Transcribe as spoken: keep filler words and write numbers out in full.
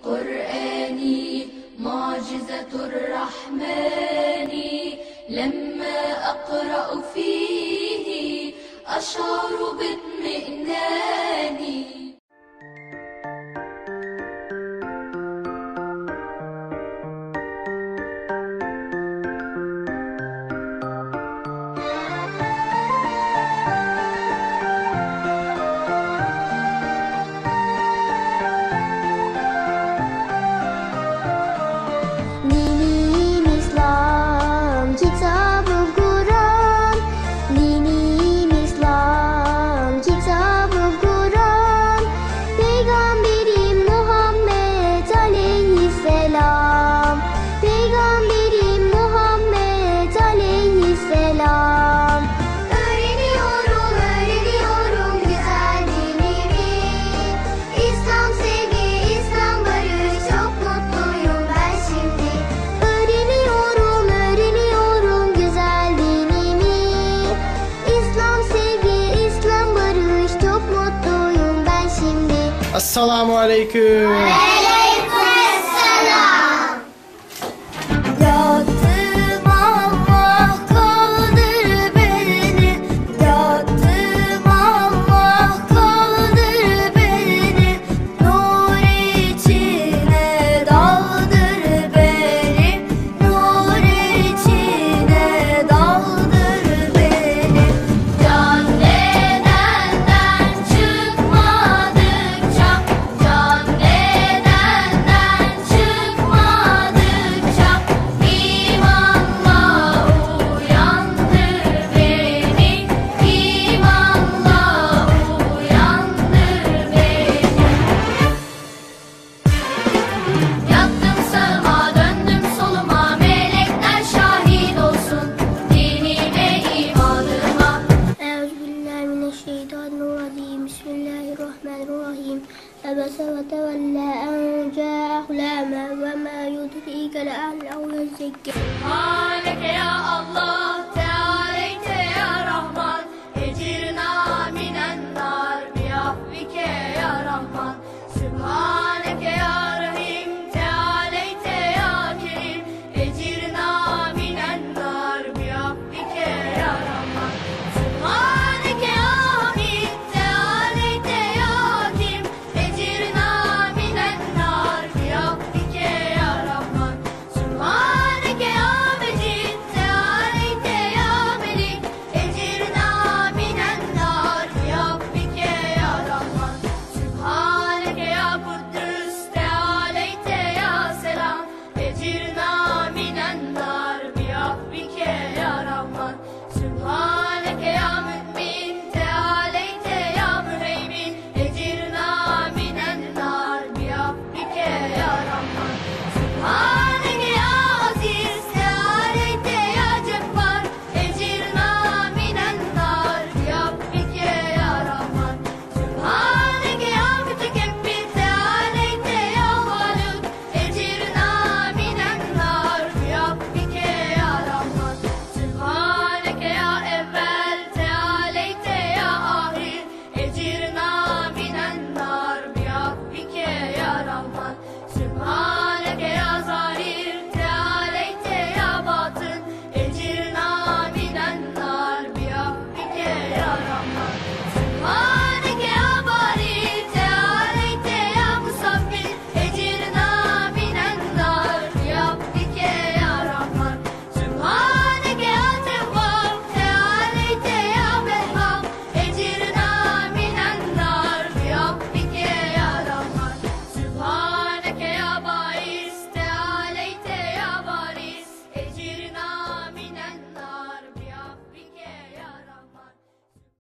قرآني معجزة الرحمن، لما أقرأ فيه أشعر باطمئنان. دىنىم ئىسلام، كىتابىم قۇرئان. دىنىم ئىسلام، كىتابىم قۇرئان. پەيغەمبىرىم مۇھەممەد ئەلەيھىسسالام. پەيغەمبىرىم مۇھەممەد ئەلەيھىسسالام. Öğreniyorum, öğreniyorum güzel dinimi. İslam sevgi, İslam barış, çok mutluyum ben şimdi. Öğreniyorum, öğreniyorum güzel dinimi. İslam sevgi, İslam barış, çok mutluyum ben şimdi. Esselamu aleyküm. Aleyküm selam. Yattım Allah kaldır beni, yattım Allah kaldır beni, nur içine daldır beni, nur içine daldır beni. Can bedenden çıkmadıkça, can bedenden çıkmadıkça imanla uyandır beni, imanla uyandır beni. Yattım sağıma, döndüm soluma, melekler şahit olsun dinime, imanıma. أعوذ بالله من الشيطان الرجيم. بسم الله الرحمن الرحيم. عبس وتولى أن جاءه الأعمى وما يدريك لعله يزكى. سبحانك يا الله.